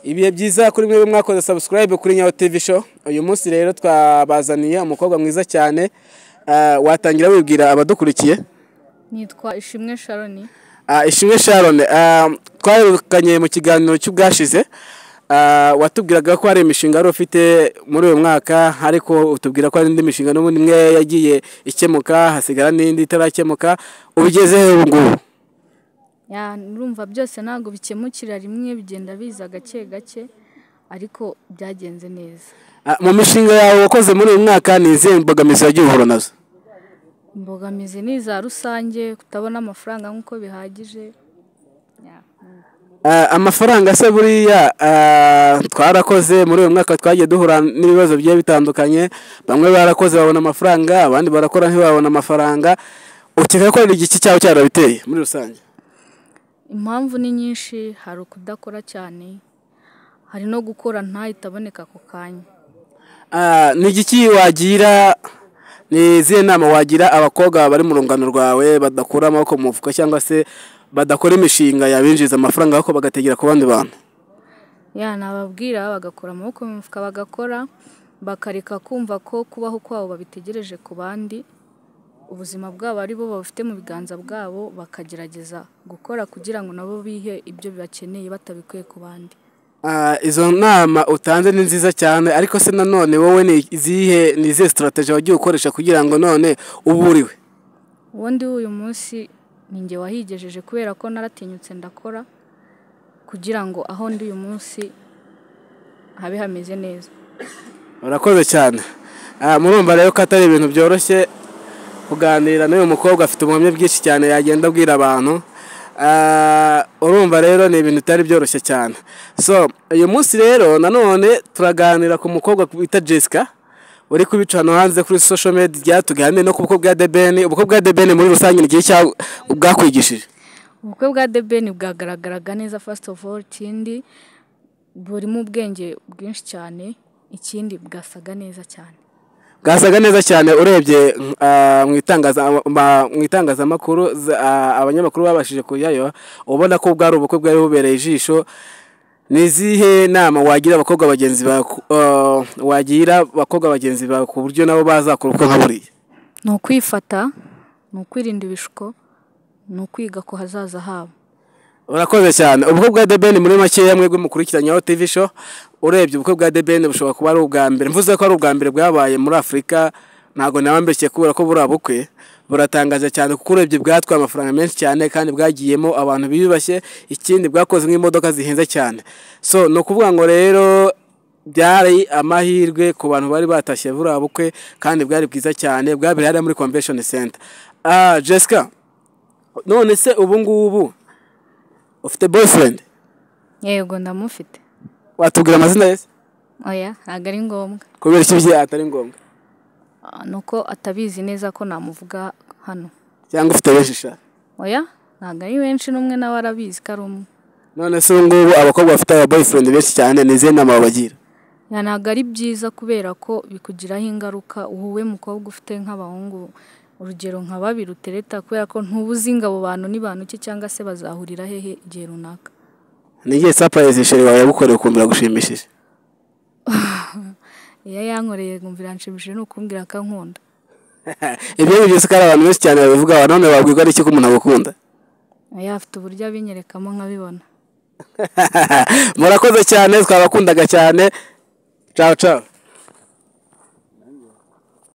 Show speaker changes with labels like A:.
A: Ibihe byiza kuri mwe mwakoze subscribe kuri Nyawo TV Show. Uyu munsi rero twabazaniye umukobwa mwiza cyane. Watangira wibwira abadukurikiye?
B: Nitwa Ishimwe Sharon.
A: Ishimwe Sharon, twarukanye mu kiganiro cy'ubwashize. Watubwiraga ko hari imishinga wari ufite muri uyu mwaka, ariko utubwira ko hari indi mishinga n'ubundi imwe yagiye ikemuka, hasigara n'indi itarakemuka. Ubigeze he ubu ngubu?
B: Ya, nurumva byose ntabwo bikemukira rimwe, bigenda biza gake gake, ariko byagenze neza.
A: Mu mishinga yawe wakoze muri uyu mwaka ni izihe mbogamizi wagiye uhura nazo?
B: Imbogamizi ni iza rusange, kutabona amafaranga nk'uko bihagije.
A: Amafaranga se buriya, twarakoze muri uyu mwaka, twagiye duhura n'ibibazo bigiye bitandukanye. Bamwe barakoze babona amafaranga, abandi barakora ntibabona amafaranga. Ukeka ko ari igiki cyawe cyarabiteye muri rusange?
B: Impamvu ni nyinshi, hari ukudakora cyane, hari no gukora ntahite aboneka ako kanya.
A: Ni igiki wagira, ni izihe nama wagira abakobwa bari mu rungano rwawe badakura amaboko mu mufuka cyangwa se badakora imishinga yabinjiza amafaranga ahubwo bagategera ku bandi bantu?
B: Ya, nababwira bagakura amaboko mu mufuka, bagakora, bakareka kumva ko kubaho kwabo babitegereje ku bandi, ubuzima bwabo ari bo babufite mu biganza bwabo, bakagerageza gukora kugira ngo nabo bihe ibyo bakeneye batabikuye ku bandi.
A: Izo nama utanze ni nziza cyane, ariko se nanone wowe ni izihe strategy wagiye ukoresha kugira ngo none uburiwe?
B: Ubundi uyu munsi ni njye wahigejeje kubera ko naratinyutse ndakora kugira ngo aho ndi uyu munsi habe hameze neza.
A: Urakoze cyane. Murumva rero ko atari ibintu byoroshye kuganira n'uyu mukobwa, afite ubuhamya bwinshi cyane yagenda abwira abantu. Urumva rero ni ibintu bitari byoroshye cyane. So uyu munsi rero nanone turaganira ku mukobwa bita Jessica uri kubica hano hanze kuri social media, tuganire no ku bukwe bwa The Ben. Ubukwe bwa The Ben muri rusange ni igihe cya bwakwigishije?
B: Ubukwe bwa The Ben bwagaragaraga neza, first of all, ikindi burimo ubwenge bwinshi cyane, ikindi bwasaga neza cyane.
A: Bwasaga neza cyane. Urebye mu itangazamakuru, abanyamakuru babashije kujyayo, ubona ko bwari ubukwe bwari bubereye ijisho. Ni izihe nama wagira abakobwa bagenzi bawe, wagira abakobwa bagenzi bawe ku buryo nabo bazakora ubukwe nka buriya?
B: Ni ukwifata, ni ukwirinda ibishuko, ni ukwiga ku hazaza habo.
A: Urakoze cyane. Ubukwe bwa The Ben muri makeya, mwebwe mukurikiranye Nyawo TV Show, urebye ubukwe bwa The Ben bushobora kuba ari ubwa mbere, mvuze ko ari ubwa mbere bwabaye muri Afurika, ntabwo naba mbeshye, kubera ko buriya bukwe buratangaje cyane, kuko urebye bwatwaye amafaranga menshi cyane kandi bwagiyemo abantu biyubashye, ikindi bwakoze nk'imodoka zihenze cyane. So ni ukuvuga ngo rero byari amahirwe ku bantu bari batashye buriya bukwe, kandi bwari bwiza cyane, bwabereye hariya muri Convention Center. Jessica, none se ubu ngubu ufite boyfriend?
B: Yego, ndamufite.
A: Watubwira amazina ye?
B: Oya, ntabwo ari ngombwa.
A: Kubera iki ibyo atari ngombwa?
B: Nuko atabizi neza ko namuvuga hano.
A: Cyangwa ufite benshi sha?
B: Oya, ntabwo ari benshi, n'umwe nawe arabizi ko ari umwe.
A: None se ubu ngubu abakobwa bafite aba boyfriend benshi cyane, ni izihe nama babagira?
B: Ya, ntabwo ari byiza kubera ko bikugiraho ingaruka. Wowe mukobwa ufite nk'abahungu urugero nka babiri utereta, kubera ko ntubuzi ngo abo bantu ni bantu ki cyangwa se bazahurira hehe igihe runaka.
A: Ni igihe surprise chéri wawe yagukoreye ukumva iragushimishije?
B: Iyo yankoreye nkumva iranshimishije ni ukumbwira ko ankunda.
A: Ibyo ngibyo se ko ari abantu benshi cyane babivuga, none wabwirwa n'iki ko umuntu agukunda?
B: Oya, afite uburyo abinyerekamo nkabibona.
A: Murakoze cyane, twabakundaga cyane. Ciao ciao.